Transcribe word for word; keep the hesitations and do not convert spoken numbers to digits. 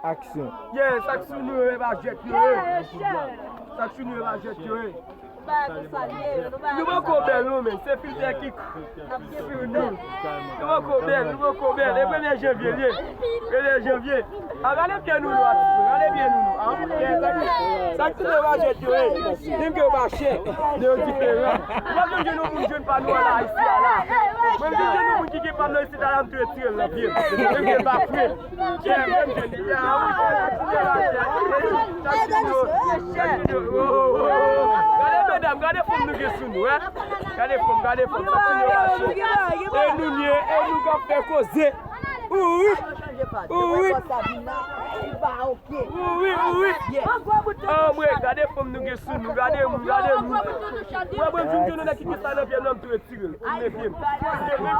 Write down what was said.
Aksyon. Yeah, sa k sou nou yo, e pa jwèt yo ye. Sa k sou nou yo, e pa jwèt yo ye. Nou poko bèl non, men se filtè ki sou nou. Nou poko bèl, nou poko bèl. E premye janvye l ye. Premye janvye. A, gade pye nou nou, a, gade pye nou nou. A, sa k sou nou yo, e pa jwèt yo ye. Menm ke yo pa chè, men yo diferan. Ou pa janm jwenn yon moun jwenn pa nou an la, isi a la. Mwen vin jwenn yon moun ki gen pa m nan isi a la, m tou retire l nan pye m. Menm ke l pa fre. Gade medam, gade fanm nou gen sou nou, hein? Gade fanm, gade fanm, sa ti nou mache. E nou nye, e nou k ap fè koze. Wi, wi. Wi, wi. Wi, wi, wi. Anmwe, gade fanm nou gen sou nou, gade nou. Mwen, mwen, joun joun nou nèg ki gen sa nan pye m nan, m tou retire l. Mwen, mwen, mwen,